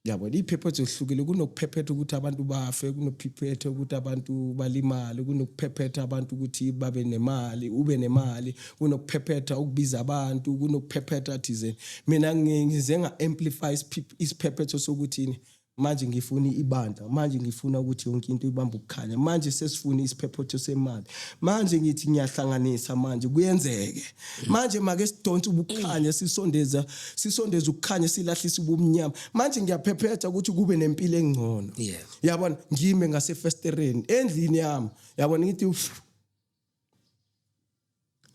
S1: Yabona, iphephetho zihlukile. Kunokuphephetha ukuthi abantu bafe, kunokuphephetha ukuthi abantu balimale, kunokuphephetha abantu ukuthi babe nemali, ube nemali, kunokuphephetha ukubiza abantu, kunokuphephetha thizeni. Mina ngize nga-amplify isiphephetho sokuthini, manje ngifuna ibandla, manje ngifuna ukuthi yonke into ibambe ukukhanya, manje sesifuna isiphephetho semali, manje ngithi ngiyahlanganisa, manje kuyenzeke, manje make sidonse ubukhanya, sisondeza ukukhanya, silahlise ubumnyama. Manje ngiyaphephetha ukuthi kube nempilo engcono. Yabona, ngime ngasefestereni endlini yami, yabona, ngithi "Uf."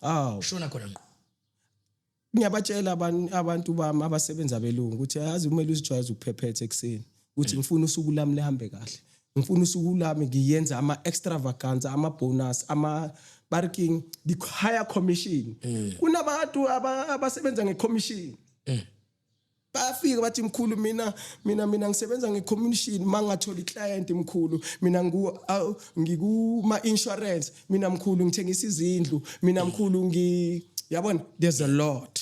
S1: Awu.
S2: Shona khona ngqo.
S1: Ngiyabatshela abantu bami abasebenza belungu ukuthi yazi kumele uzijwayeze ukuphephetha ekuseni, ukuthi ngifuna usuku lami lihambe kahle, ngifuna usuku lami ngiyenza ama extravaganza, ama bonus, ama barking, the higher commission. Kunabantu abasebenza ngecommission, bayafika bathi, "Mkhulu, mina ngisebenza ngecommission, mangathola iclient, mkhulu, mina ngikuma insurance, mina mkhulu ngithengisa izindlu, mina mkhulu ngi yabona, there's a lot.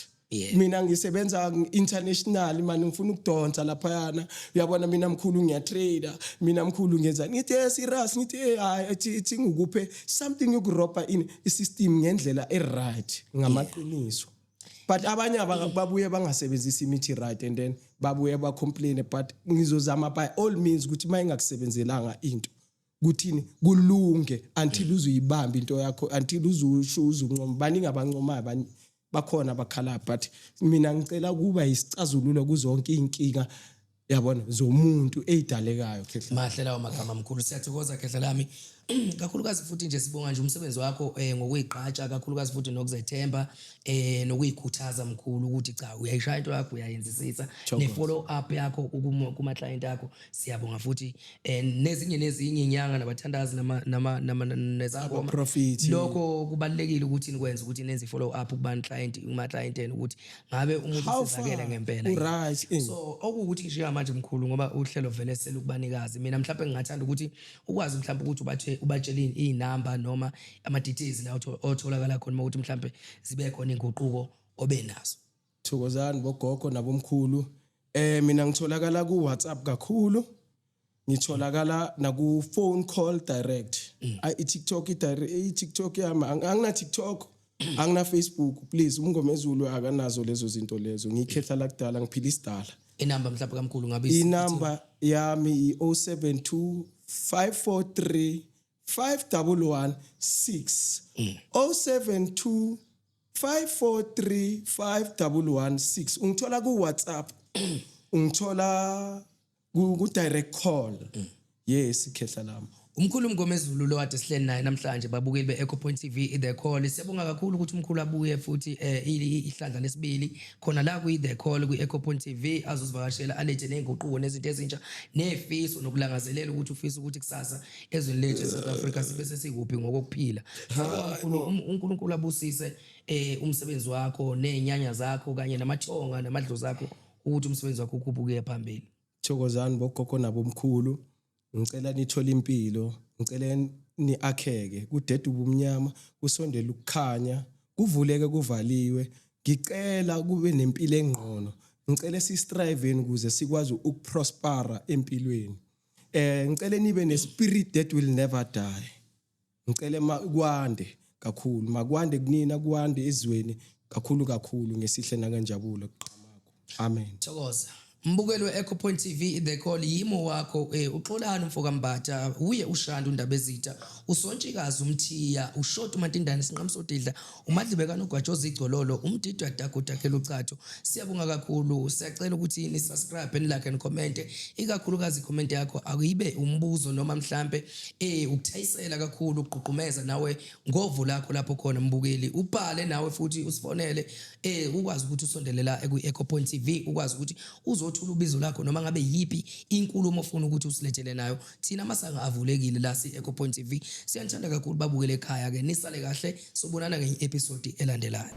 S1: Mina ngisebenza international, manje ngifuna ukudonsa laphayana, uyabona, mina mkhulu ngiyatrader, mina mkhulu ngenza." Ngithi, "Eh, serious?" Ngithi, "Eh, hayi, ithi ngikuphe something yokurobha in isystem ngendlela e-right ngamaqiniso." But abanye babuye bangasebenzisi imithi right, and then babuye ba-complain. But ngizozama by all means ukuthi uma ingakusebenzelanga into kuthini kulunge until uzuyibamba into yakho, until uzusho uzuncoma. Baningi abancomayo, bakhona abakhala, but mina ngicela kuba isicazululo kuzonke inkinga, yabona, zomuntu eyidalekayo, khehla.
S2: Mahle lawo magama, mkhulu. Siyathokoza, khehla lami, kakhulukazi futhi nje sibonga nje umsebenzi wakho ngokuyigqatsha kakhulukazi futhi nokuzethemba nokuyikhuthaza, mkhulu, ukuthi cha, uyayishaya into yakho, uyayenzisisa ne-follow up yakho kuma client akho. Siyabonga futhi nezinye inyanga nabathandazi nama nezangoma.
S1: Abaprofethi.
S2: Lokho kubalulekile ukuthi nikwenze, ukuthi nenze i-follow up kubantu client, kuma client enu, ukuthi ngabe umuntu
S1: How
S2: usizakele
S1: far?
S2: ngempela.
S1: Uright.
S2: So okuwukuthi nje manje, mkhulu, ngoba uhlelo vele selukubanikazi, mina mhlawumbe ngingathanda ukuthi ukwazi mhlawumbe ukuthi ubatshele iy'namba noma ama-details la otholakala khona uma ukuthi mhlawumbe zibe khona iy'nguquko obe nazo.
S1: Thokozani bogogo nabomkhulu. Mina ngitholakala ku WhatsApp kakhulu, ngitholakala naku phone call direct. Ay, i-TikTok, i-direct i-TikTok yami, angina TikTok, angina Facebook, please. Umngomezulu akanazo lezo zinto lezo. Ngikhehla la kudala, ngiphila isidala.
S2: Inamba mhlawumbe kamkhulu ngabe
S1: Inamba yami i-072 543 5116, 072 543 5116. Ungithola ku WhatsApp, ungithola ku direct call. Yes, khehla lami.
S2: Umkhulu Mngomezulu lo kade sihleli naye namhlanje, babukeli be-Echo Point TV, The Call. Siyabonga kakhulu ukuthi umkhulu abuye futhi ihlandla lesibili khona la kwi-The Call kwi-Echo Point TV, azosivakashela, alethe ney'nguquko nezinto ezintsha nefiso nokulangazelela ukuthi ufisa ukuthi kusasa ezweni lethu e-South Africa sibe sesikuphi ngokokuphila. Siyabonga, mkhulu. UNkulunkulu abusise umsebenzi wakho ney'nyanya zakho kanye namathonga namadlozi akho, ukuthi umsebenzi wakho ukhuphuke phambili.
S1: Thokozani bogogo nabomkhulu. Ngicela nithole impilo, ngicela niakheke, kudede ubumnyama, kusondele ukukhanya, kuvuleke kuvaliwe. Ngicela kube nempilo engqono. Ngicela si-striveni ukuze sikwazi ukuprospera empilweni. Ngicela nibe ne-spirit that will never die. Ngicela makwande kakhulu, makwande kunina, kwande ezweni kakhulu kakhulu, ngesihle nangenjabulo kuqhamakho. Amen.
S2: Thokoza. Mbukeli we-Echo Point TV, The Call, yimo wakho uXolani umfoka Mbatha, uye uShandu Ndabezitha, uSontshikazi uMthiya, uShoti uMantindane, Sinqamsodidla, uMadlibe kaNogwajoza igcololo, umdidwa dagudakhela ucatho. Siyabonga kakhulu, siyacela ukuthi ni subscribe, ni like and comment. Ikakhulukazi comment yakho akuyibe umbuzo noma mhlambe ukuthayisela kakhulu, ukugqugqumeza nawe ngovo lakho lapho khona mbukeli. Ubhale nawe futhi usifonele ukwazi ukuthi usondelela kwi-Echo Point TV, ukwazi ukuthi uzothula ubizo lakho noma ngabe yipi inkulumo ofuna ukuthi usilethele nayo. Thina amasanga avulekile la si Echo Point TV. Siyanithanda kakhulu babukele ekhaya ke, nisale kahle, sobonana ngenye episode elandelayo.